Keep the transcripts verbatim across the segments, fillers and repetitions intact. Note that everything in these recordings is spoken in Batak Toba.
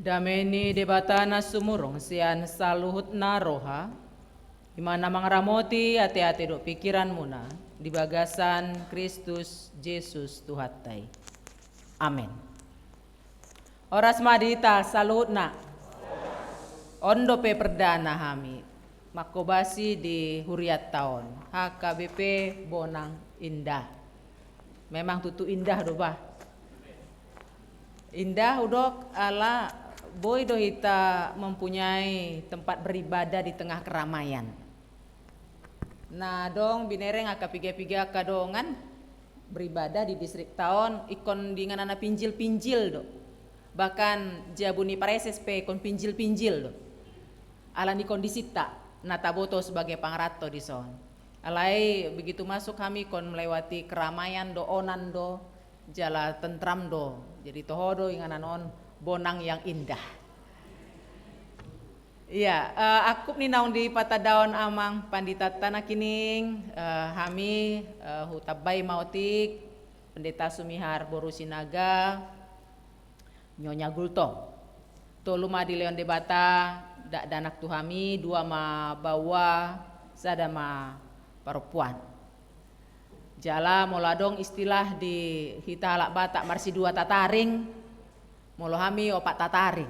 Dame ni Debata na sumurung sian saluhutna roha, i ma na mangaramoti ateate dohot pingkiranmuna di bagasan Kristus Jesus Tuhanta i. Amen. Horas ma di hita saluhutna. On dope perdana hami mangkobasi di hurianta on, H K B P Bonang Indah. Memang tutu indah do bah. Indah hudok ala boi do hita mempunyai tempat beribadah di tengah keramaian. Na adong binereng angka piga-piga angka dongan beribadah di distrikta on, ingkon di inganan na pinjil-pinjil do. Bahkan jabu ni praeses pe ingkon pinjil-pinjil do. Ala ni kondisinta na taboto sebagai pangaranto dison. Alai begitu masuk hami ingkon melewati keramaian do, onan do, jala tentram do. Jadi toho do inganan on Bonang yang Indah. Iya, eh, angkup ni naung dipatandahon amang panditanta nangkining, eh, hami, eh, hutambai ma otik Pendeta Sumihar boru Sinaga, Nyonya Gultom. Tolu ma dilehon Debata dakdanak tu hami, dua ma baoa, sada ma parompuan. Jala molo adong istilah di hita halak Batak marsidua tataring, molo hami opat tataring.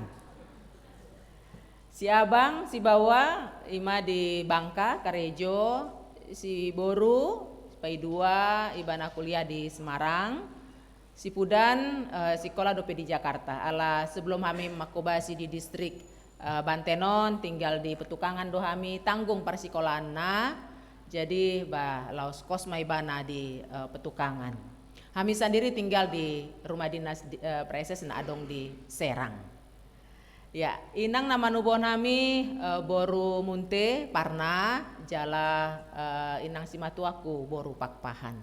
Si abang, si baoa, i ma di Bangka, karejo, si boru, paidua, ibana kuliah di Semarang, si pudan, eh, sikola dope di Jakarta. Ala sebelum hami mangkobasi di distrik, eh, Banten on, tinggal di Petukangan do hami, tanggung parsikolaanna. Jadi, bah, laos kos ma ibana di, eh, Petukangan. Hami sandiri tinggal di rumah dinas di, eh, praeses na adong di Serang. Ya, inang na manubuhon hami, eh, boru Munte, Parna, jala, eh, inang simatuangku boru Pakpahan.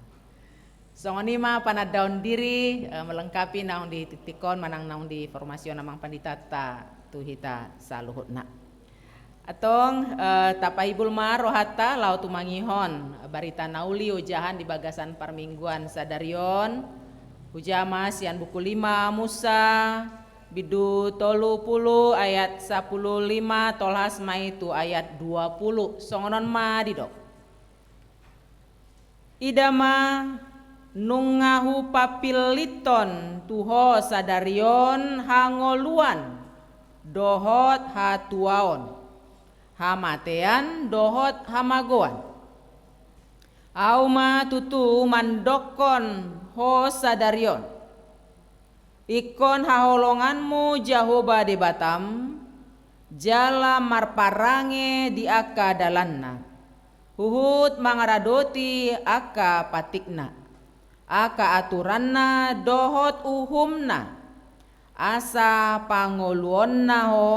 Songon i ma panandaon diri, eh, melengkapi naung di titik on manang naung di informasi on amang panditanta tu hita saluhutna. Antong, eh, tapaibul ma rohanta laho tumangihon barita na uli ojahan di bagasan parmingguan sadari on. Hujaha ma sian buku lima Musa, bindu tolu pulu ayat sapulu lima tolhas ma i tu ayat dua pulu. Songon on ma didok. Ida ma, nunga hupapillithon tu ho sadari on hangoluan dohot hatuaon, hamatean dohot hamagoan. Ahu ma tutu mandokkon ho sadari on. Ingkon haholonganmu Jahowa Debatam, jala marparange di angka dalanna, huhut mangaradoti angka patikna, angka aturanna dohot uhumna, asa pangoluonna ho,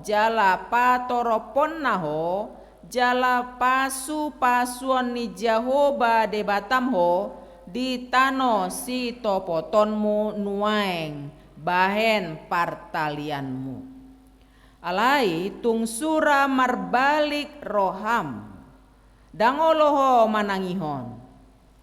jala patorophonna ho, jala pasupasuon ni Jahowa Debatam ho di tano sitopotonmu nuaeng bahen partalianmu. Alai tung sura marbalik roham, ndang olo ho manangihon,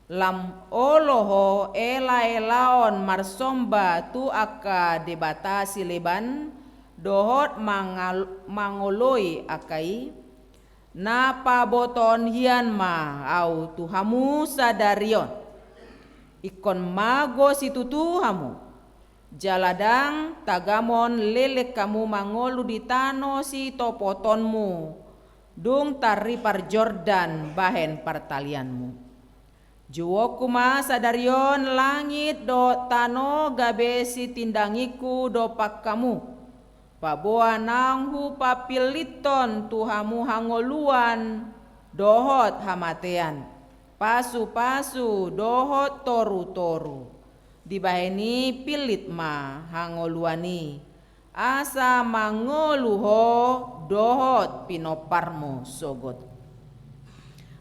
lam olo ho elaelaon marsomba tu angka debata sileban, dohot mangal-, mangoloi angka i, na pabotoon hian ma ahu tu hamu sadari on. Ingkon mago situtu hamu, jala ndang tagamon leleng hamu mangolu di tano sitopotonmu, dung tarripar Jordan bahen partalianmu. Jouonku ma sadari on langit dohot tano gabe sitindangingku dompak hamu, paboa naung hupapillithon tu hamu hangoluan dohot hamatean, pasupasu dohot torutoru. Dibahen i pillith ma hangoluan i, asa mangolu ho dohot pinomparmu sogot.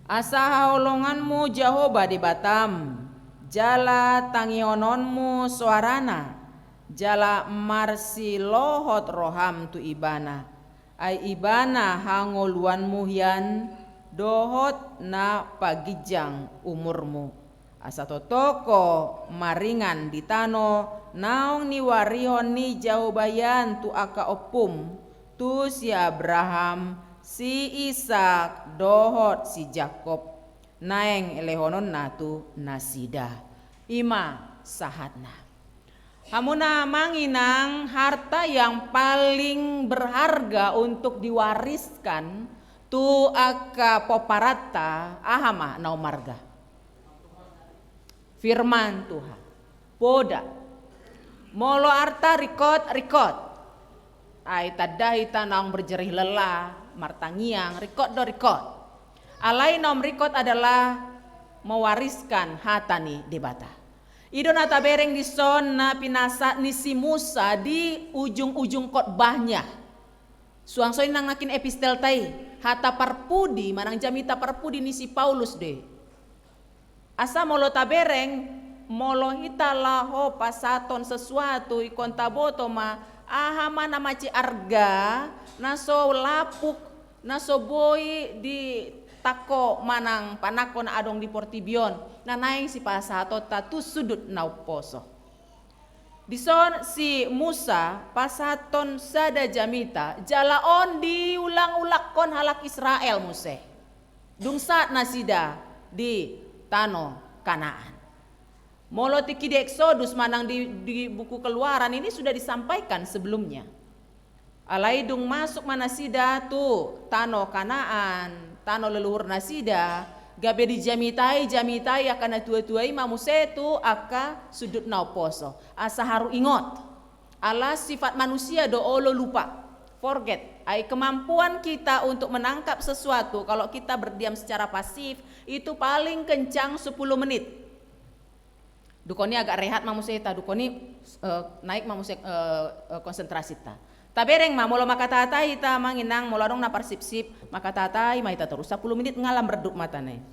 Asa haholonganmu Jahowa Debatam, jala tangihononmu soarana, jala marsilohot roham tu Ibana, ai Ibana hangoluanmu hian dohot na paginjang umurmu. Asa totoko maringan di tano naung niuarihon ni Jahowa i an tu angka ompum, tu si Abraham, si Isak, dohot si Jakob, naeng lehononna tu nasida. I ma sahatna. Hamu na amang inang, harta yang paling berharga untuk diwariskan tu angka pomparanta, aha ma na umarga? Firman Tuhan. Poda. Molo arta ringkot, ringkot. Ai tanda hita naung berjerih lelah, martangiang, ringkot do ringkot. Alai na umringkot adalah mewariskan hata ni Debata. I do na tabereng dison na pinasahat ni si Musa di ujung-ujung khotbahnya. Suang songon i nangkin epistelta i, hata parpudi manang jamita parpudi ni si Paulus do i. Asa molo tabereng, molo hita laho pasahathon sesuatu, ingkon taboto ma aha ma na mansai arga, na so lapuk, na so boi ditangko manang panangko na adong di portibi on, na naeng sipasahatonta tu sundut na umposo. Dison si Musa pasahathon sada jamita, jala on diulang-ulanghon halak Israel muse. Dung sahat nasida di tano Kanaan. Molo tingki di Eksodus manang di, di buku Keluaran ini sudah disampaikan sebelumnya. Alai dung masuk ma nasida tu tano Kanaan, tano leluhur nasida, gabe dijamitai, jamitai angka na tua-tua i ma muse tu angka sundut na umposo. Asa haru ingot. Ala sifat manusia do olo lupa, forget. Ai kemampuan kita untuk menangkap sesuatu, kalau kita berdiam secara pasif, itu paling kencang sepuluh menit. Dung on i agak rehat ma muse hita, dung on i, eh, naik ma muse, eh, eh, konsentrasita. Tabereng ma, molo mangkatahatai hita amang inang, molo adong na parsipsip, mangkatahatai ma hita torus, sapuluh menit nga lam redup matana i.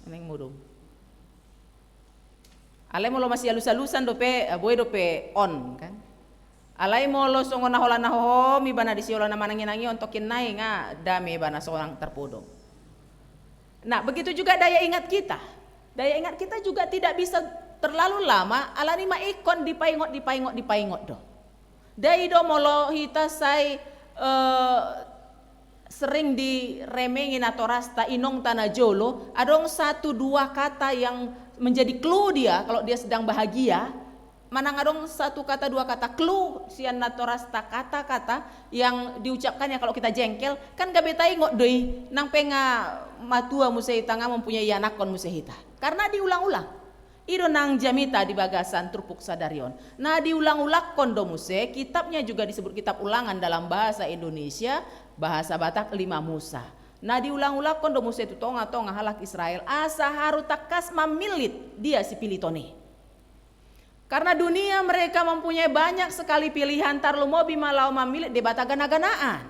Naeng modom. Alai molo masialus-alusan dope, eh, boi dope on, kan? Alai molo songon na holan na hohom ibana, disi holan na manangi-nangi on, tongkin nai nga dame ibana, songon tarpodom. Nah, begitu juga daya ingat kita. Daya ingat kita juga tidak bisa terlalu lama, alani ma ingkon dipaingot, dipaingot, dipaingot do. Dai do molo hita sai, eh, sering diremengi natorasta, inongta na jolo, adong satu dua kata yang menjadi clue dia, kalau dia sedang bahagia, manang adong satu kata dua kata clue sian natorasta, kata-kata yang diucapkannya kalau kita jengkel, kan gabe taingot do i, nang pe nga matua muse hita, nga mempunyai ianakhon muse hita. Karena diulang-ulang. I do nang jamita di bagasan turpuk sadari on. Na diulang-ulanghon do muse, kitabnya juga disebut kitab Ulangan dalam bahasa Indonesia, bahasa Batak, Lima Musa. Na diulang-ulanghon do muse tu tonga-tonga halak Israel, asa haru tangkas mamillit dia sipiliton i. Karena dunia mereka mempunyai banyak sekali pilihan, tarlumobi ma laho mamillit debata gana-ganaan.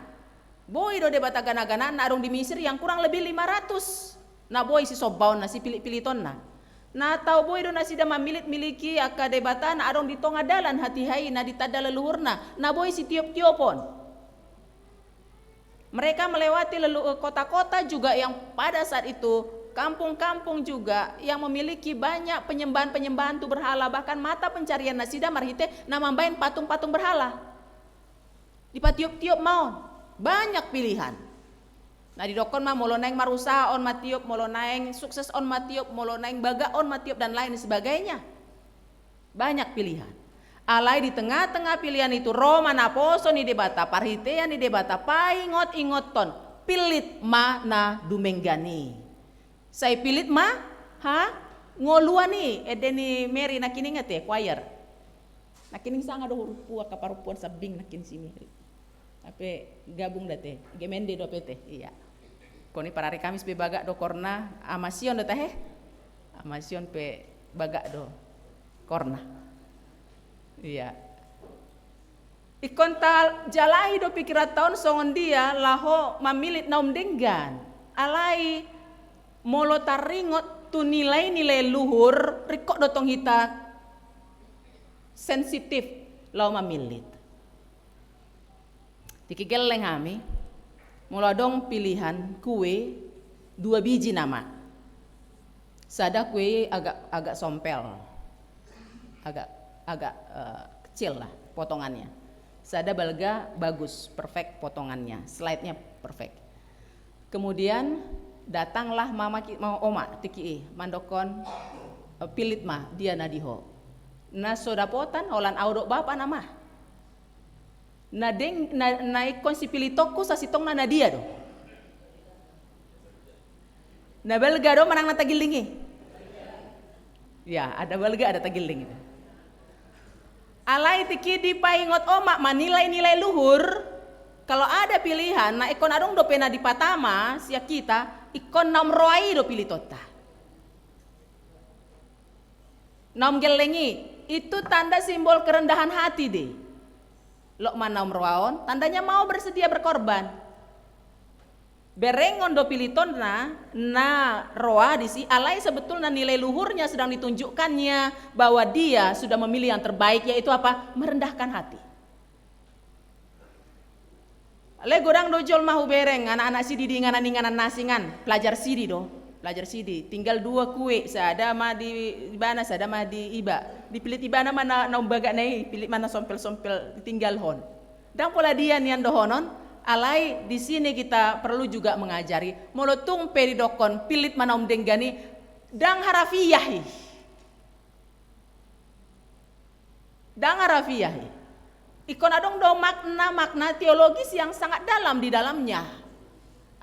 Boi do debata gana-ganaan na adong di Misir yang kurang lebih lima ratus. Na boi sisombaonna, sipilit-pilitonna. Na tau boi do nasida mamillit-miliki angka debata na adong di tonga dalan hatiha i na ditanda leluhurna, na boi sitiop-tiopon. Mereka melewati lelu-, eh, kota-kota juga yang pada saat itu, kampung-kampung juga yang memiliki banyak penyembahan-penyembahan tu berhala, bahkan mata pencarian nasida marhite na mambaen patung-patung berhala. Dipatiop-tiop ma on. Banyak pilihan. Na didokkon ma, molo naeng marusaha on ma tiop, molo naeng sukses on ma tiop, molo naeng bagak on ma tiop, dan lain sebagainya. Banyak pilihan. Alai di tengah-tengah pilihan itu, ro ma naposo ni Debata, parhitean ni Debata, paingot-ingothon, pillit ma na dumenggan i. Sai pillit ma, ha, ngoluan i, ende ni Mary nangkining ate, choir. Nangkining sanga do hurufpu, angka parompuan sambing nangkin si Mary. Ape gabung da te, gemende do ape te, iya. Koni parari Kamis pe bagak do korna, Ama Sion do tahe? Ama Sion pe bagak do korna. Iya. Ingkon tajalahi do pikiranta on songon dia laho mamillit na umdenggan. Alai molo taringot tu nilai-nilai luhur, ringkot do tong hita sensitif laho mamillit. Tingki gelleng hami, molo adong pilihan kue dua biji nama. Sada kue agak, agak sompel, agak, agak eh, kecil lah potongannya. Sada balga bagus, perfect potongannya, slide-nya perfect. Kemudian datanglah mama ki, mama, oma tingki i mandokkon, eh, pillit ma dia na di ho. Na so dapotan, holan au dohot bapa nama. Na deng, na, na ingkon sipilitonku sasintongna na dia do. Na balga do manang na tagilling i? Ya, ada balga, ada tagilling itu. Alai tingki dipaingot oma manilai-nilai luhur, kalau ada pilihan, na ingkon adong dope na dipatama sian hita, ingkon naung roa i do pilitonta. Naung gelleng i, itu tanda simbol kerendahan hati dei. Lok ma naung roa on, tandanya mau bersedia berkorban. Berengon do pilitonna na roa disi, alai sebetulnya nilai luhurnya sedang ditunjukkannya bahwa dia sudah memilih yang terbaik, yaitu apa? Merendahkan hati. Alai godang do jolma hubereng, anak-anak sidi di inganan-inganan na asing an, pelajar sidi do, pelajar sidi. Tinggal dua kue, sada ma di ibana, sada ma di iba. Dipillit ibana ma na, naung bagak na i, pillit ma na sompel-sompel, ditinggalhon. Ndang pola dia nian dohonon, alai di sini kita perlu juga mengajari. Molo tung pe didokkon pillit ma naung denggan i, ndang harafiah i. Ndang harafiah i. Ingkon adong do makna-makna teologis yang sangat dalam di dalamnya.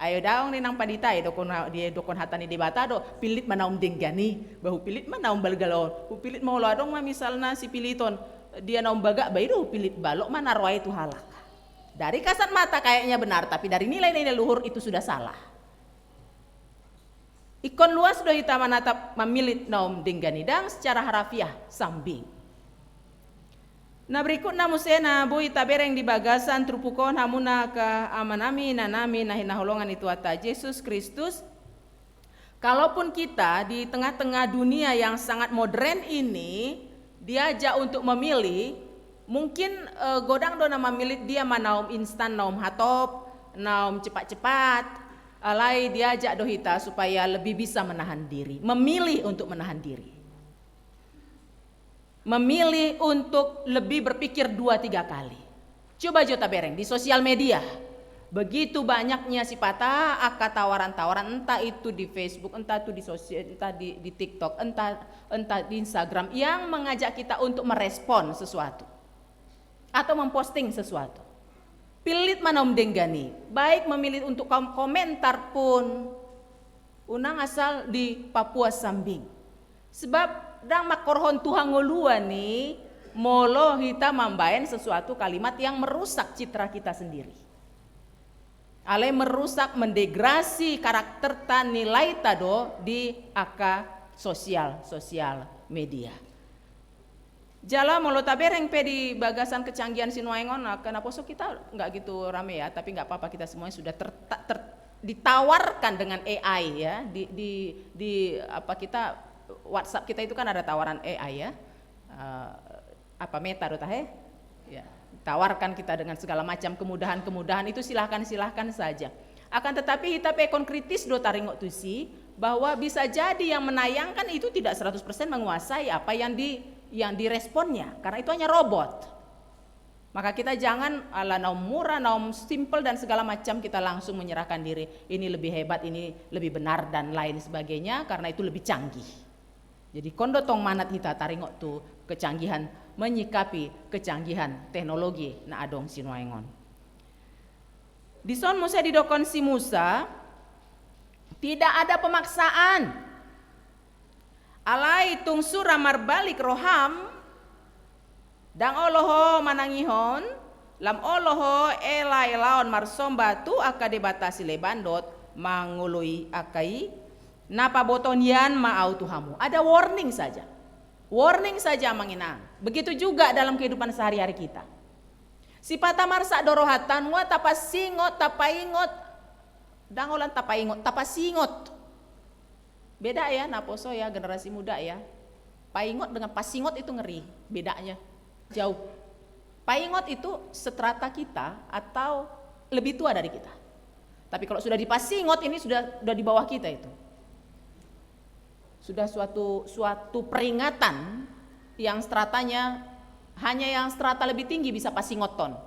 Ai ndang ninna pandita i, dokkon, didokkon hata ni Debata do, pillit ma naung denggan i, ba hupillit ma naung balga on, hupillit ma, olo adong ma misalna sipiliton, dia naung bagak, ba i do hupillit, balok ma na roa i tu halak. Dari kasat mata kayaknya benar, tapi dari nilai-nilai luhur itu sudah salah. Ingkon luas do hita manatap mamillit naung denggan i, ndang secara harafiah sambing. Na berikutna muse na boi tabereng di bagasan turpuk on, hamuna angka amanami, inanami na hinaholongan ni Tuhanta Jesus Kristus. Kalaupun kita di tengah-tengah dunia yang sangat modern ini diajak untuk memilih, mungkin eh, godang do na mamillit dia ma naung instan, naung hatop, naung cepat-cepat. Alai diajak do hita supaya lebih bisa menahan diri, memilih untuk menahan diri. Memilih untuk lebih berpikir dua tiga kali. Coba jo tabereng di sosial media. Begitu banyaknya sipata angka tawaran-tawaran, entah itu di Facebook, entah itu di sosial, entah di, di TikTok, entah, entah di Instagram, yang mengajak kita untuk merespon sesuatu atau memposting sesuatu. Pillit ma naung denggan i, baik memilih untuk kom-, komentar pun. Unang asal di Papua sambing. Sebab ndang mangkorhon tu hangoluan i molo hita mambaen sesuatu kalimat yang merusak citra kita sendiri. Alai merusak, mendegrasi karakterta, nilaita do di angka sosial, sosial media. Jala molo tabereng pe di bagasan kecanggihan sinuaeng on, angka naposo kita nggak gitu rame ya, tapi nggak apa-apa, kita semuanya sudah ter-, ter-, ditawarkan dengan A I ya, di, di, di apa kita, WhatsApp kita itu kan ada tawaran A I ya. Eh, apa Meta do tahe? Ya, tawarkan kita dengan segala macam kemudahan-kemudahan itu, silahkan-silahkan saja. Akan tetapi hita pe ingkon kritis do taringot tusi, bahwa bisa jadi yang menayangkan itu tidak seratus persen menguasai apa yang di, yang diresponnya, karena itu hanya robot. Maka kita jangan ala naung murah, naung simple dan segala macam kita langsung menyerahkan diri. Ini lebih hebat, ini lebih benar dan lain sebagainya, karena itu lebih canggih. Jadi ingkon do tong manat hita taringot tu kecanggihan, menyikapi kecanggihan teknologi na adong sinuaeng on. Dison muse didokkon si Musa, tidak ada pemaksaan. Alai tung sura marbalik roham, ndang olo ho manangihon, lam olo ho elaelaon marsomba tu angka debata sileban dohot mangoloi angka i, na pabotohon nian ma au tu hamu. Ada warning saja. Warning saja, Amang Inang. Begitu juga dalam kehidupan sehari-hari kita. Sipata marsak do rohanta, nunga tapasingot, tapaingot. Ndang holan tapaingot, tapasingot. Beda ya, naposo ya, generasi muda ya. Paingot dengan pasingot itu ngeri, bedanya jauh. Paingot itu seterata kita atau lebih tua dari kita. Tapi kalau sudah dipasingot, ini sudah, sudah di bawah kita itu. Sudah suatu suatu peringatan yang stratanya hanya yang strata lebih tinggi bisa pasingothon.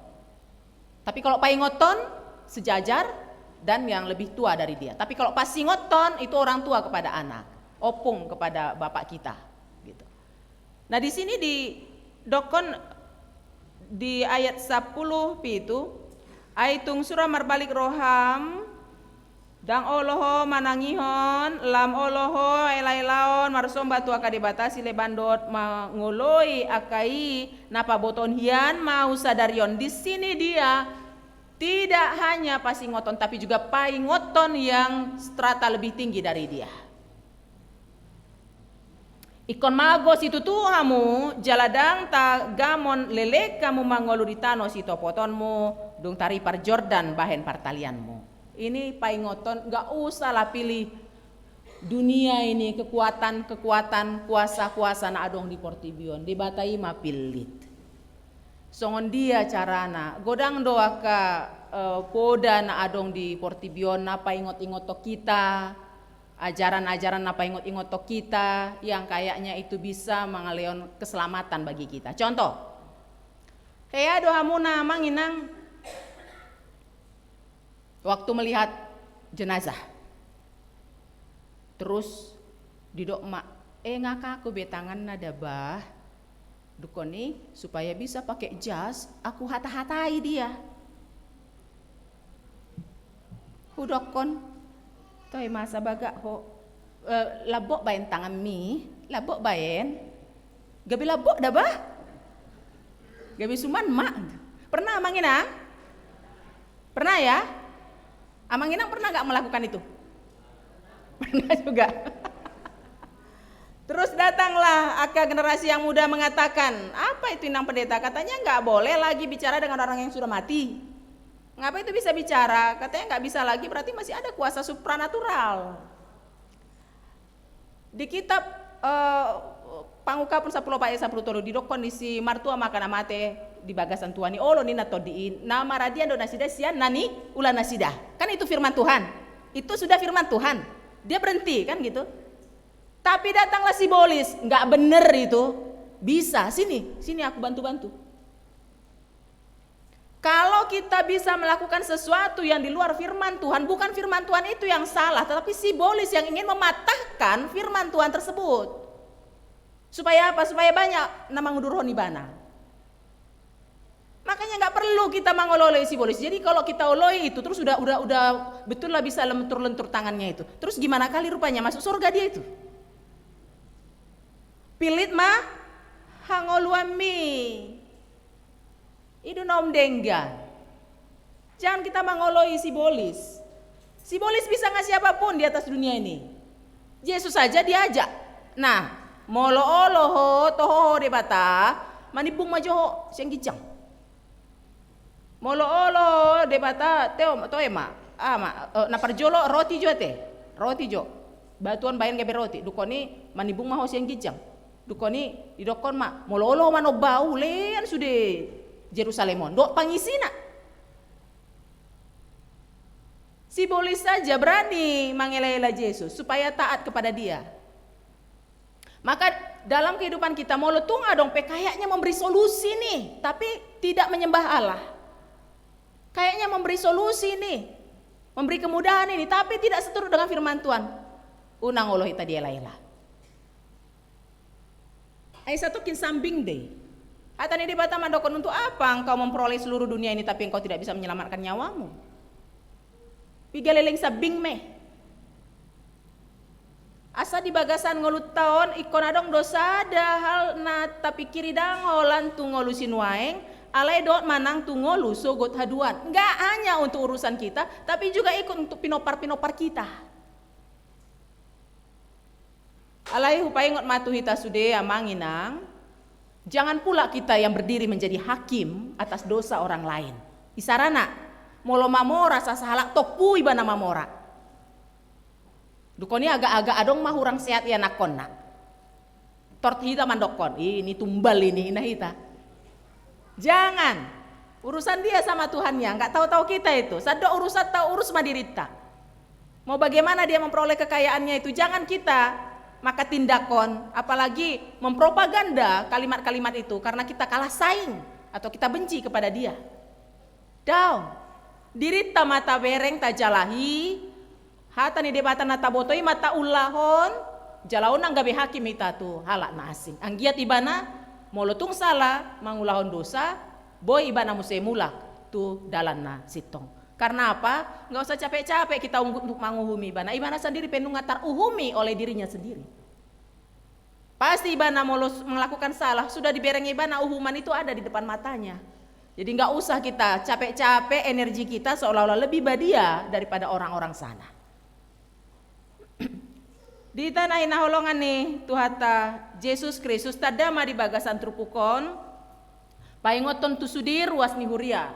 Tapi kalau paingothon sejajar dan yang lebih tua dari dia. Tapi kalau pasingothon itu orang tua kepada anak, opung kepada bapak kita, gitu. Nah, di sini didokkon di ayat sapuluh pitu, ai tung sura marbalik roham, ndang olo ho manangihon, lam olo ho elaelaon marsomba tu angka debata sileban dohot mangoloi angka i na pabotoon hian ma hu sadari on. Di sini dia tidak hanya pasingothon, tapi juga paingothon yang strata lebih tinggi dari dia. Ingkon mago situtu hamu, jala ndang tagamon leleng hamu mangolu di tano sitopotonmu, dung taripar Jordan bahen partalianmu. Ini paingothon, nggak usah lah pilih dunia ini, kekuatan-kekuatan, kuasa-kuasa na adong di portibi on. Debata i ma pillit. Songon dia carana, godang do angka eh, poda na adong di portibi on na paingot-ingothon hita, ajaran-ajaran na paingot-ingothon hita yang kayaknya itu bisa mangalehon keselamatan bagi kita. Contoh, hea do hamu na manginang waktu melihat jenazah. Terus didok ma, eh, nga kaku be tanganna da bah. Dungkon i, supaya bisa pakai jas, aku hata-hatai dia. Hudokkon, toe ma sabagak ho, eh, lambok baen tanganmi, lambok baen. Gabe lambok da bah. Gabe suman ma. Pernah amang inang? Pernah ya? Amang inang pernah nggak melakukan itu? Pernah juga. Terus datanglah angka generasi yang muda mengatakan, apa itu inang pendeta? Katanya nggak boleh lagi bicara dengan orang yang sudah mati. Ngapa itu bisa bicara? Katanya nggak bisa lagi, berarti masih ada kuasa supranatural. Di kitab eh, Pangungkapon sampulu opat ayat sampulu tolu didokkon disi, martua ma angka na mate di bagasan tua ni olo ninna tondi i, na maradian do nasida sian na niula nasida. Kan itu firman Tuhan. Itu sudah firman Tuhan. Dia berhenti kan gitu. Tapi datanglah sibolis, nggak bener itu. Bisa, sini, sini aku bantu-bantu. Kalau kita bisa melakukan sesuatu yang di luar firman Tuhan, bukan firman Tuhan itu yang salah, tetapi sibolis yang ingin mematahkan firman Tuhan tersebut. Supaya apa? Supaya banyak na mangudurhon ibana. Makanya nggak perlu kita mangolo-oloi sibolis. Jadi kalau kita oloi itu terus udah udah udah betul lah bisa lentur-lentur tangannya itu. Terus gimana kali rupanya masuk surga dia itu? Pillit ma hangoluanmi. I do na umdenggan. Jangan kita mangoloi sibolis. Sibolis bisa ngasih apapun di atas dunia ini. Jesus saja diajak. Nah, molo olo ho toho ho Debata, manimbung ma jo ho sian ginjang. Molo olo ho Debata teo toe ma, ah, ma, eh, na parjolo roti jo ate. Roti jo. Batu on baen gabe roti. Dungkon i manimbung ma ho sian ginjang. Dungkon i didokkon ma, molo olo ho manomba au, lean sude Jerusalem on dohot pangisina. Sibolis saja berani mangela-ela Jesus supaya taat kepada Dia. Maka dalam kehidupan kita molo tung adong pe kayaknya memberi solusi nih, tapi tidak menyembah Allah. Kayaknya memberi solusi nih, memberi kemudahan ini, tapi tidak seturut dengan firman Tuhan. Unang olo hita diela-ela. Ai satongkin sambing do i. Hata ni Debata mandokkon, untuk apa engkau memperoleh seluruh dunia ini tapi engkau tidak bisa menyelamatkan nyawamu? Piga leleng sambing me. Asa di bagasan ngolunta on ingkon adong do sada hal na tapingkiri, ndang holan tu ngolu sinuaeng, alai dohot manang tu ngolu sogot haduan. Nggak hanya untuk urusan kita, tapi juga ikut untuk pinompar-pinompar kita. Alai hupaingot ma tu hita sude amang inang, jangan pula kita yang berdiri menjadi hakim atas dosa orang lain. Isarana, molo mamora sasahalak, tompu ibana mamora. Dungkon i agak-agak adong ma hurang sehat ianakkonna. Tort hita mandokkon, "Ih, ini tumbal ini," ninna hita. Jangan. Urusan dia sama Tuhannya, nggak tahu-tahu kita itu. Sandok urusan tahu urus ma dirinta. Mau bagaimana dia memperoleh kekayaannya itu, jangan kita maka tindakkon, apalagi mempropaganda kalimat-kalimat itu karena kita kalah saing atau kita benci kepada dia. Daong. Dirinta ma tabereng, tajalahi hata ni Debata na taboto i ma taulahon, jala unang gabe hakim hita tu halak na asing. Anggiat ibana molo tung sala mangulahon dosa, boi ibana muse mulak tu dalan na sintong. Karena apa? Nggak usah capek-capek kita untuk manguhumi ibana. Ibana sendiri pe nunga taruhumi oleh dirinya sendiri. Pasti ibana molo melakukan salah, sudah dibereng ibana, uhuman itu ada di depan matanya. Jadi nggak usah kita capek-capek energi kita seolah-olah lebih badia daripada orang-orang sana. Di tanah i na holongan ni Tuhanta Jesus Kristus, tanda ma di bagasan turpuk on, paingothon tu sude ruas ni huria.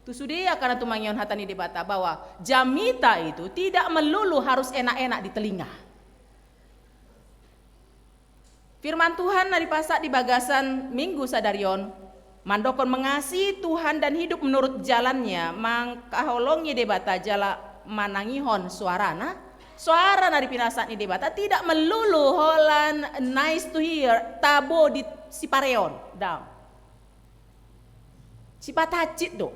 Tu sude angka na tumangihon hata ni Debata bahwa jamita itu tidak melulu harus enak-enak di telinga. Firman Tuhan na dipasahat di bagasan Minggu sadari on, mandokkon mengasihi Tuhan dan hidup menurut jalannya, mangkaholongi Debata jala manangihon soarana. Soara na dipinasahat ni Debata tidak melulu holan nice to hear, tabo di sipareon, daong. Sipahansit do.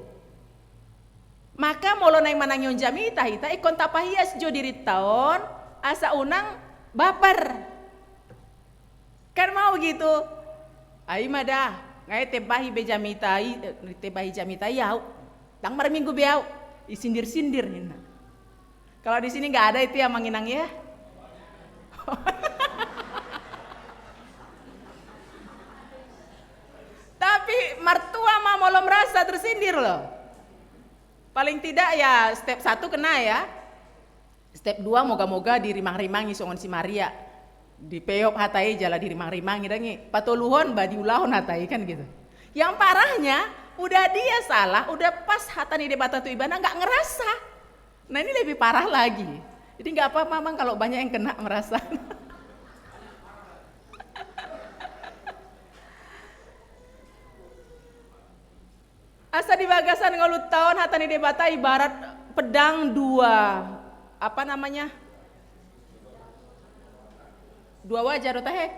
Maka molo naeng manangihon jamita hita, ingkon tapahias jo dirinta on asa unang baper. Kan mau gitu. Ai ma da, ngai tembahi be jamita i, eh, tembahi jamita i au. Ndang marminggu be au. Isindir-sindir ninna. Kalau di sini nggak ada itu ya, Mang Inang ya. Tapi mertua ma molo merasa tersindir loh. Paling tidak ya step satu kena ya. Step dua moga-moga dirimang-rimangi songon si Maria. Dipeop hata i jala dirimang-rimangi, ndang i. Patoluhon ba diulahon hata i kan gitu. Yang parahnya udah dia salah, udah pas hata ni Debata tu ibana nggak ngerasa. Nah, ini lebih parah lagi. Jadi nggak apa-apa, Mang, kalau banyak yang kena merasa. Asa di bagasan ngolunta on hata ni Debata ibarat pedang dua, apa namanya? Dua wajah do tahe?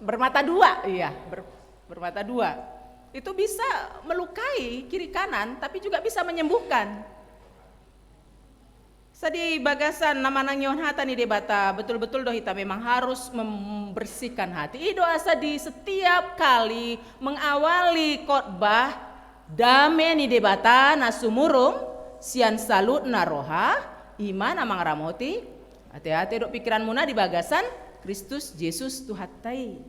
Bermata dua, iya, ber-, bermata dua. Itu bisa melukai kiri kanan, tapi juga bisa menyembuhkan. Asa di bagasan na manangihon hata ni Debata, betul-betul do hita memang harus membersihkan hati. I do asa di setiap kali mengawali khotbah, dame ni Debata na sumurung sian saluhutna roha, i ma na mangaramoti ateate dohot pikiranmuna di bagasan Kristus Jesus Tuhanta i.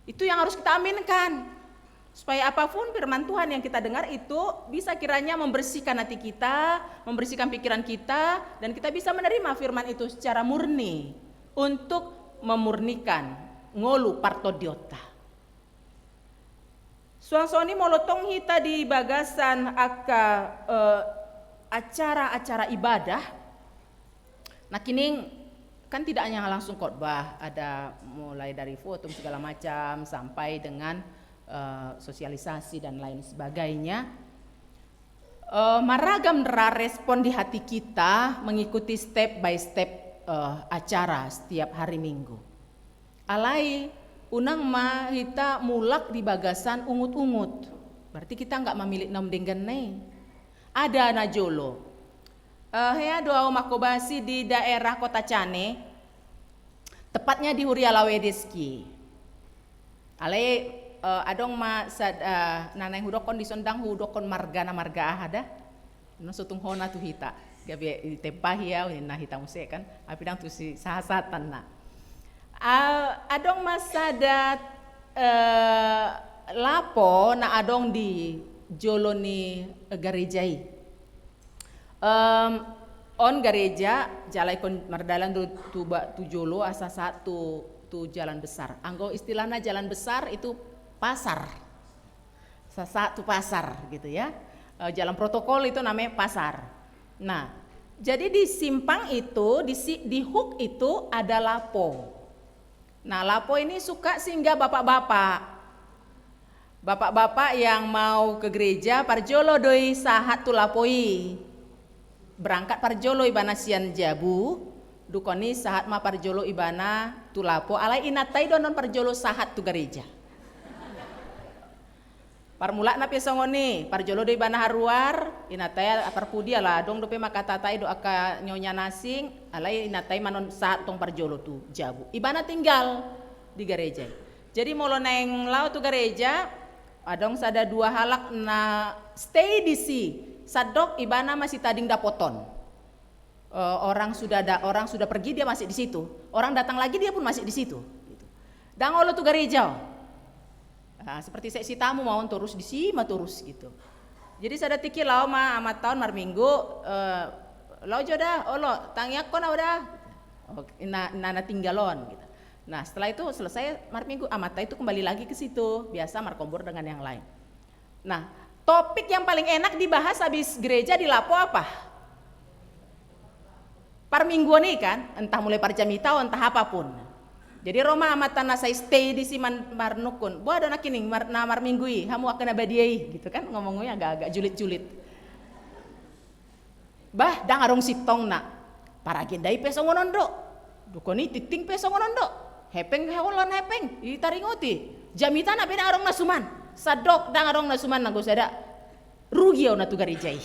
Itu yang harus kita aminkan. Supaya apapun firman Tuhan yang kita dengar itu bisa kiranya membersihkan hati kita, membersihkan pikiran kita, dan kita bisa menerima firman itu secara murni untuk memurnikan ngolu partondionta. Suang songon i molo tong hita di bagasan angka, eh, acara-acara ibadah, nangkining kan tidak hanya langsung khotbah, ada mulai dari foto segala macam sampai dengan, eh, sosialisasi dan lain sebagainya. Eh, maragam ra respon di hati kita mengikuti step by step, eh, acara setiap hari Minggu. Alai unang ma hita mulak di bagasan ungut-ungut. Berarti kita nggak mamilit naung denggan na i. Ada na jolo. Eh, hea do au mangkobasi di daerah Kota Cane, tepatnya di Huria Lawedeski. Alai, eh, adong ma sad-, eh, na naeng hudokkon dison, ndang hudokkon margana marga aha da. Na so tung hona tu hita. Gabe ditempahi au ninna hita muse kan. Tapi ndang tu si sahasahatan na. Ah, adong ma sada, eh, lapo na adong di jolo ni, eh, gareja i. Em, on gareja, jala ingkon mardalan do tu ba-, tu jolo asa sahat tu, tu jalan besar. Anggo istilahna jalan besar itu pasar. Sa-, sahat tu pasar gitu ya. Eh, jalan protokol itu namanya pasar. Nah, jadi di simpang itu, di si-, di hook itu ada lapo. Nah, lapo ini suka singgah bapak-bapak. Bapak-bapak yang mau ke gereja, parjolo do i sahat tu lapo i. Berangkat parjolo ibana sian jabu, Dungkon i sahat ma parjolo ibana tu lapo, alai inanta i do annon parjolo sahat tu gareja. Parmulana pe songon i, parjolo do ibana haruar, inanta i, ah, parpudi ala adong dope mangkatai do angka nyonya na asing, alai inanta i ma annon sahat tong parjolo tu jabu. Ibana tinggal di gareja i. Jadi molo naeng laho tu gareja, adong sada dua halak na stay di si, sandok ibana masitading dapoton. Eh, orang sudah da-, orang sudah pergi, dia masih di situ. Orang datang lagi, dia pun masih di situ. Gitu. Ndang olo tu gareja on. Ah, seperti seksi tamu ma on, torus di si ma torus gitu. Jadi sada tingki laho ma amanta on marminggu, eh, laho jo da, olo, tangiangkon au da. Oh, na, na, na tinggal on gitu. Nah, setelah itu selesai marminggu, amanta itu kembali lagi ke situ, biasa markompor dengan yang lain. Nah, topik yang paling enak dibahas habis gereja di lapo apa? Parmingguon i kan, entah mulai parjamita, entah apapun. Jadi ro ma amanta na sai stay di si man-, marnungkun. Boha do nangkining mar-, na marminggu i, hamu angka na badia i, gitu kan, ngomongnya agak-agak julid-julid. Bah, ndang adong sintongna. Paragenda i pe songon on do. Dungkon i tingting pe songon on do. Hepeng, holan hepeng, ditaringoti. Jamitana pe ndang adong na suman. Sandok ndang adong na suman, nanggo sada. Rugi au na tu gareja i.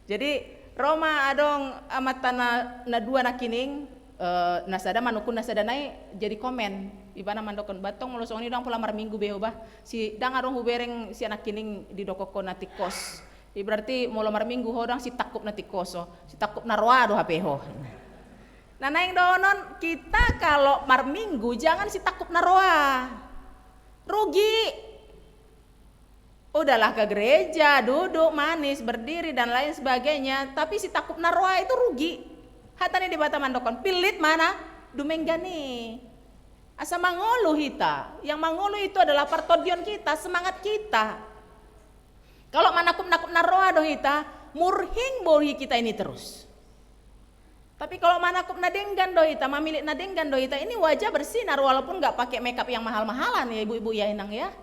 Jadi ro ma adong amanta na, na dua nangkining, eh, na sada manungkun na sada nai jadi komen. Ibana mandokkon, bah antong molo songon i ndang pola marminggu be ho bah. Si, ndang adong hubereng sian nangkining didokkon ho na tingkos. I berarti molo marminggu ho ndang sitangkup na tingkos ho, sitangkup na roa do hape ho. Nah, naeng dohonon, kita kalau marminggu jangan sitangkup na roa. Rugi. Udahlah ke gereja, duduk manis, berdiri dan lain sebagainya, tapi sitangkup na roa itu rugi. Hata ni Debata mandokkon, pillit ma na dumenggan i. Asa mangolu hita. Yang mangolu itu adalah partondion kita, semangat kita. Kalau manangkup-nangkup na roa do hita, murhing bohi kita ini terus. Tapi kalau manangkup na denggan do hita, mamillit na denggan do hita, ini wajah bersinar walaupun nggak pakai makeup yang mahal-mahalan ya ibu-ibu ya, Inang ya.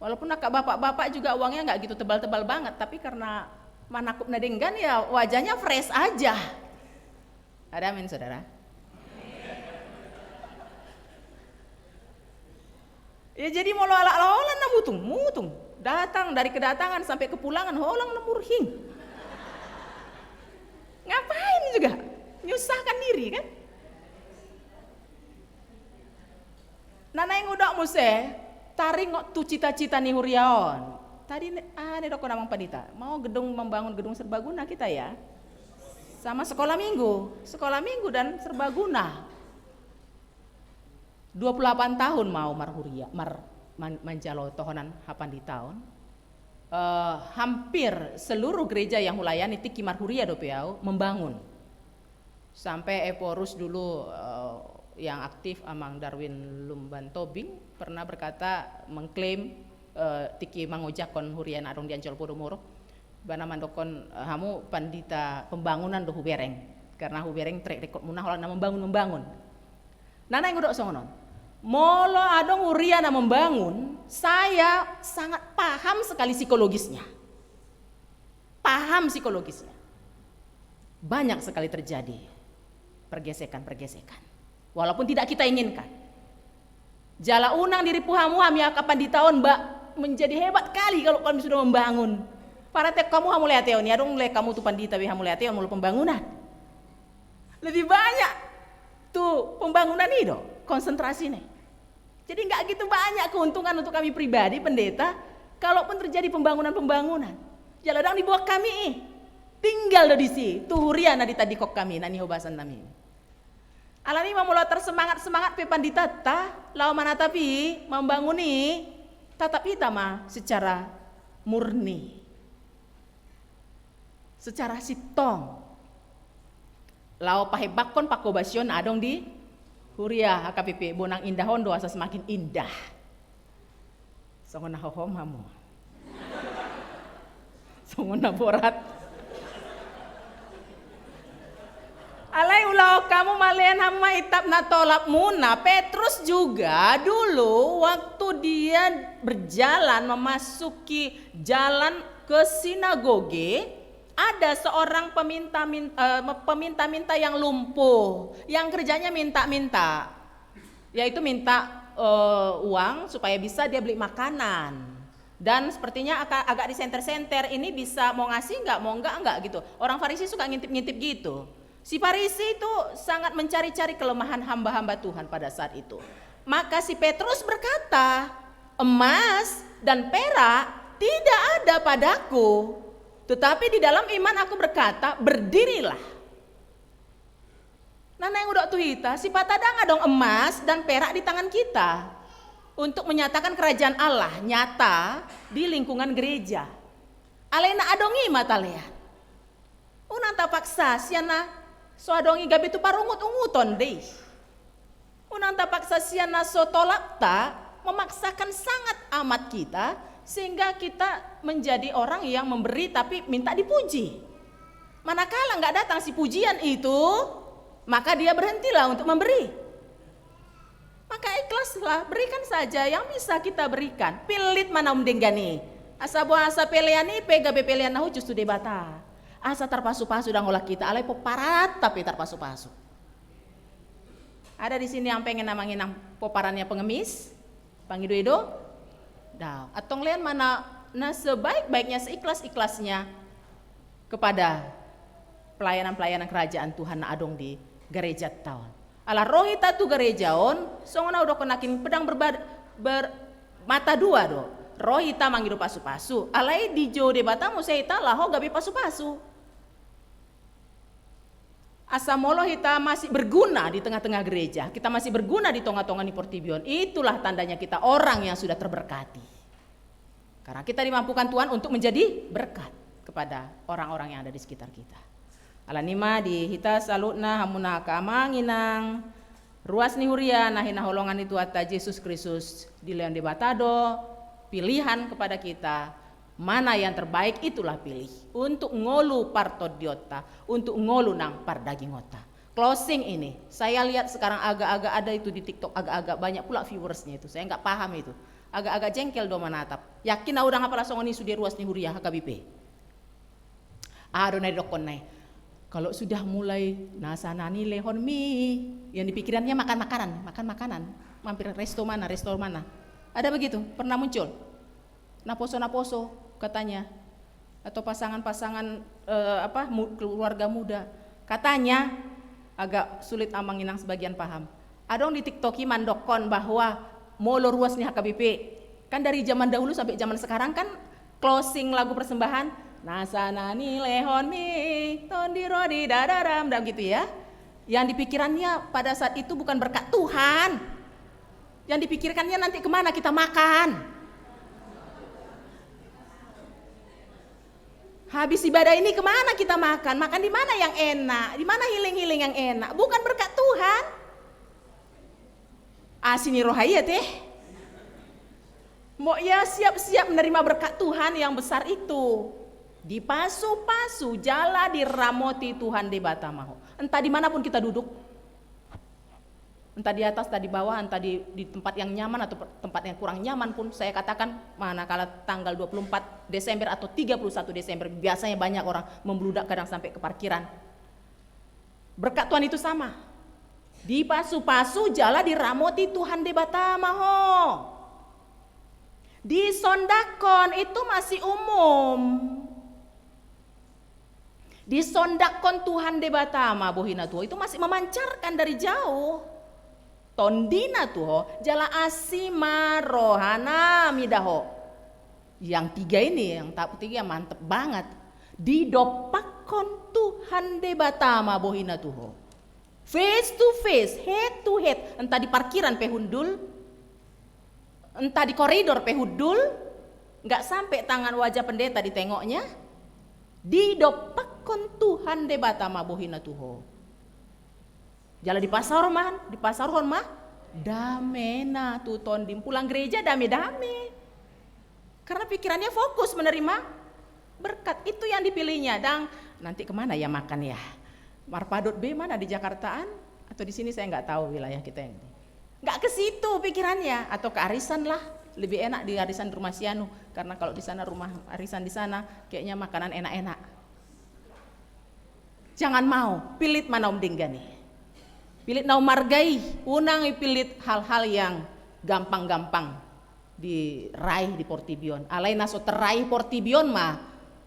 Walaupun angka bapak-bapak juga uangnya nggak gitu tebal-tebal banget, tapi karena manangkup na denggan ya wajahnya fresh aja. Ada amin, saudara? Ya, jadi molo halak holan na mutung, mutung. Datang dari kedatangan sampai kepulangan, holan na murhing. Ngapain juga? Menyusahkan diri, kan? Nah, naeng hudok muse, taringot tu cita-cita ni huria on. Tadi ne-, ah, nidokkon amang pandita, mau gedung, membangun gedung serbaguna kita ya. Sama sekolah minggu, sekolah minggu dan serbaguna. Dua puluh delapan tahun ma au marhuria, mar-, man-, manjalo tohonan hapanditaon. Eh, hampir seluruh gereja yang hulayani tingki marhuria dope au membangun. Sampai Ephorus dulu, eh, yang aktif Amang Darwin Lumban Tobing pernah berkata, mengklaim, eh, tingki mangojakhon huria na adong di Ancol Podomoro. Ibana mandokkon, eh, hamu pandita pembangunan do hubereng. Karena hubereng track record muna holan na membangun-membangun. Nah, naeng hudok songon on. Molo adong huria na membangun, saya sangat paham sekali psikologisnya. Paham psikologisnya. Banyak sekali terjadi pergesekan-pergesekan. Walaupun tidak kita inginkan. Jala unang diripu hamu, hami angka pandita on, ba, menjadi hebat kali kalau kami sudah membangun. Parantean hamu, hamauliateon i, adong mulai hamu tu pandita be hamauliateon molo pembangunan. Lebih banyak tu pembangunan i do konsentrasina. Jadi nggak gitu banyak keuntungan untuk kami pribadi, pendeta, kalaupun terjadi pembangunan-pembangunan. Jala ndang diboan hami i. Tinggal do disi tu huria na ditandingkon hami, na nihobasan nami. Alani i ma molo tarsemangat-semangat pe panditanta laho manatap i, mambangun i, tatap hita ma secara murni. Secara sintong. Laho pahembangkon pangkobasion na adong di huria H K P P, bonang indah on do asa semakin indah. Songon na hohom hamu. Songon na borat. Alai ulahon hamu malean hamu ma itap na tolap muna. Petrus juga dulu waktu dia berjalan memasuki jalan ke sinagoge, Ada seorang peminta-min-, eh, peminta-minta yang lumpuh, yang kerjanya minta-minta, yaitu minta, eh, uang supaya bisa dia beli makanan. Dan sepertinya aka-, agak disenter-senter, ini bisa mau ngasih nggak, mau nggak, nggak gitu. Orang Farisi suka ngintip-ngintip gitu. Si Farisi itu sangat mencari-cari kelemahan hamba-hamba Tuhan pada saat itu. Maka si Petrus berkata, "Emas dan perak tidak ada padaku, tetapi di dalam iman aku berkata, berdirilah." Nah, naeng hudok tu hita, sipata ndang adong emas dan perak di tangan kita untuk menyatakan kerajaan Allah nyata di lingkungan gereja. Alai na adong i ma talean. Unang tapaksa sian na so adong i gabe tu parungut-unguton dei. Unang tapaksa sian na so tolapta memaksakan sangat amat kita, sehingga kita menjadi orang yang memberi tapi minta dipuji. Manakala nggak datang si pujian itu, maka dia berhentilah untuk memberi. Maka ikhlaslah, berikan saja yang bisa kita berikan. Pillit ma na umdenggan i. Asa boasa pelean i pe gabe pelean na hushus tu Debata. Asa tarpasu-pasu ndang holan hita, alai pomparan pe tarpasu-pasu. Ada di sini yang pengen amang inang pomparannya pengemis? Pangido-ido? Daong. Antong lean ma na, na sebaik-baiknya, seikhlas-ikhlasnya kepada pelayanan-pelayanan kerajaan Tuhan na adong di garejanta on. Ala ro hita tu gareja on, songon na hudokkon nangkin, pedang berba-, ber-, mata dua do. Ro hita mangido pasu-pasu, alai dijou Debata muse hita laho gabe pasu-pasu. Asa molo hita masih berguna di tengah-tengah gereja, kita masih berguna di tonga-tonga ni portibi on, itulah tandanya kita orang yang sudah terberkati. Karena kita dimampukan Tuhan untuk menjadi berkat kepada orang-orang yang ada di sekitar kita. Alani i ma di hita saluhutna, hamu na angka amang inang, ruas ni huria na hinaholongan ni Tuhanta Jesus Kristus, dilehon Debata do pilihan kepada kita, mana yang terbaik itulah pilih untuk ngolu partondionta, untuk ngolu nang pardagingonta. Closing ini, saya lihat sekarang agak-agak ada itu di TikTok, agak-agak banyak pula viewersnya itu. Saya nggak paham itu. Agak-agak jengkel do manatap. Yakin au ndang apala songon i sude ruas ni huria H K B P. Aha do na didokkon na i? Kalau sudah mulai nasa na nilehonmi, yang di pikirannya makan makanan, makan makanan, mampir resto mana, resto mana. Ada begitu? Pernah muncul? Naposo-naposo katanya, atau pasangan-pasangan, eh, apa, mu-, keluarga muda. Katanya, agak sulit amang inang sebagian paham. Adong di TikTok i mandokkon bahwa molo ruas ni H K B P, kan dari zaman dahulu sampai zaman sekarang kan closing lagu persembahan, nasa na nilehonmi, tondi ro di dadaram, dan gitu ya. Yang dipikirannya pada saat itu bukan berkat Tuhan. Yang dipikirkannya nanti kemana kita makan. Habis ibadah ini kemana kita makan? Makan di mana yang enak? Di mana healing-healing yang enak? Bukan berkat Tuhan. Asi ni roha i ate. Mau ia siap-siap menerima berkat Tuhan yang besar itu. Dipasu-pasu jala diramoti Tuhan Debata ma ho. Entah dimanapun kita duduk. Entah di atas, entah di bawah, entah di, di tempat yang nyaman atau per-, tempat yang kurang nyaman pun, saya katakan, manakala tanggal dua puluh empat Desember atau tiga puluh satu Desember, biasanya banyak orang membludak, kadang sampai ke parkiran. Berkat Tuhan itu sama. Dipasu-pasu jala diramoti Tuhan Debata ma ho. Disondakkon itu masih umum. Disondakkon Tuhan Debata ma bohi na tuho, itu masih memancarkan dari jauh. Tondina tuho, jala asi ma rohana mida ho. Yang tiga ini, yang tahap ketiga mantep banget. Didompakkon Tuhan Debata ma bohi na tuho. Face to face, head to head, entah di parkiran pe hundul, entah di koridor pe hundul, nggak sampai tangan wajah pendeta ditengoknya, didompakkon Tuhan Debata ma bohi na tuho. Jala dipasaor ma, dipasaorhon ma damena tu tondim, pulang gereja dame-dame. Karena pikirannya fokus menerima berkat. Itu yang dipilihnya. Dang, nanti kemana ya makan ya? Marpadot be mana, di Jakartaan? Atau di sini, saya nggak tahu wilayah kita ini. Nggak ke situ pikirannya. Atau ke arisan lah. Lebih enak di arisan rumah si anu. Karena kalau di sana rumah arisan di sana, kayaknya makanan enak-enak. Jangan mau, pillit ma na umdenggan i. Pillit na umarga i, unang ipillit hal-hal yang gampang-gampang diraih di portibi on. Alai na so tarraih portibi on ma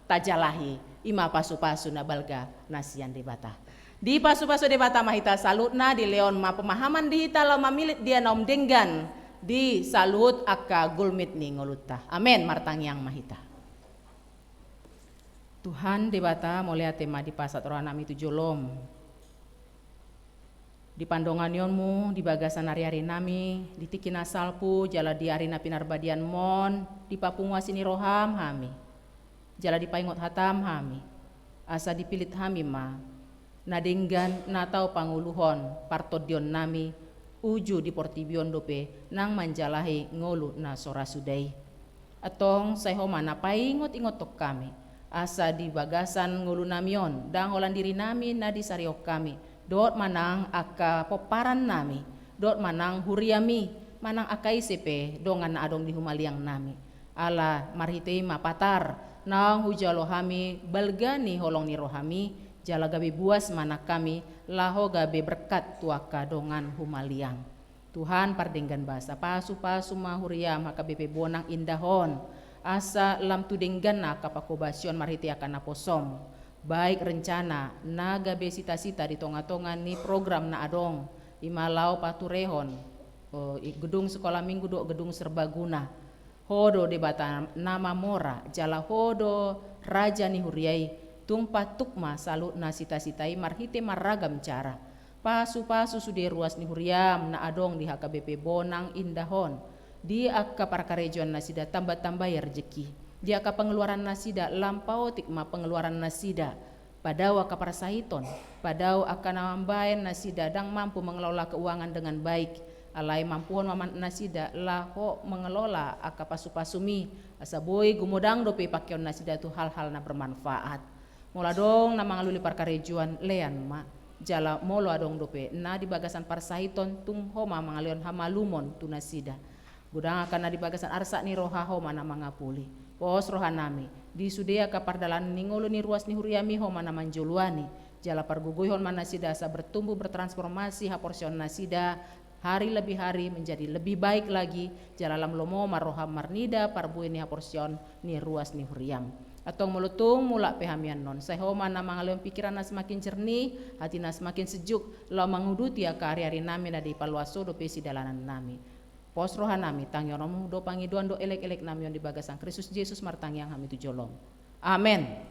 tajalahi, i ma pasu-pasu na balga na sian Debata. Dipasupasu Debata ma hita saluhutna, dilehon ma pemahaman di hita laho mamillit dia na umdenggan di saluhut angka gulmit ni ngolunta. Amen, martangiang ma hita. Tuhan Debata, mauliate ma dipasahat rohanami tu jolom. Di pandonganionmu, di bagasan ari-arinami, di tingki na salpu, jala di ari na pinarbadianmon, di papungu asi ni roham hami. Jala dipaingot hatam hami. Asa dipillit hami ma na denggan na tau pangoluhon partondionnami, uju di portibi on dope nang manjalahi ngolu na so ra suda i. Antong sai Ho ma na paingot-ingothon hami, asa di bagasan ngolunami on, ndang holan dirinami na disarihon hami, dohot manang angka pomparannami, dohot manang huriami, manang angka ise pe dongan na adong di humaliangnami. Ala marhite i ma patar, naung hujalo hami balga ni holong ni rohami, jala gabe buas ma nang hami, laho gabe berkat tu angka dongan humaliang. Tuhan pardenggan basa, pasu-pasu ma huriam H K B P Bonang Indah on, asa lam tu dengganna angka panghobasion marhite angka naposom, baik rencana na gabe sita-sita di tonga-tonga ni program na adong, i ma laho paturehon, o, i gedung sekolah minggu dohot gedung serbaguna. Ho do Debata na mamora, jala Ho do Raja ni huria i, tung patuk ma saluhutna sita-sita i marhite marragam cara. Pasu-pasu sude ruas ni huriam na adong di H K B P Bonang Indah on, di angka parkarejoan nasida tamba-tambai rejeki, di angka pengeluaran nasida lam paotik ma pengeluaran nasida, padao angka parsahiton, padao angka na mambaen nasida ndang mampu mengelola keuangan dengan baik, alai mampuhon ma nasida laho mengelola angka pasu-pasumi, asa boi gumodang dope pangkeon nasida tu hal-hal na bermanfaat. Molo adong na mangalului parkarejoan, lean ma. Jala molo adong dope na di bagasan parsahiton, tung Ho ma mangalehon hamalumon tu nasida. Godang angka na di bagasan arsak ni roha, Ho ma na mangapuli. Pos rohanami, di sude angka pardalanan ni ngolu ni ruas ni huriami, Ho ma na manjoloani. Jala pargogoihon ma nasida asa bertumbuh, bertransformasi haporseaon nasida, hari lebih hari menjadi lebih baik lagi, jala lam lomo ma roham marnida parbue ni haporseaon ni ruas ni huriam. Antong molo tung mulak pe hami annon, sai Ho ma na mangalehon pikiran na semakin jernih, hati na semakin sejuk, laho manguduti angka ari-arinami na dipaluas Ho dope sidalanannami. Pos rohanami, tangihononmu do pangidoan dohot elek-eleknami on di bagasan Kristus Jesus martangiang hami tu jolom. Amen.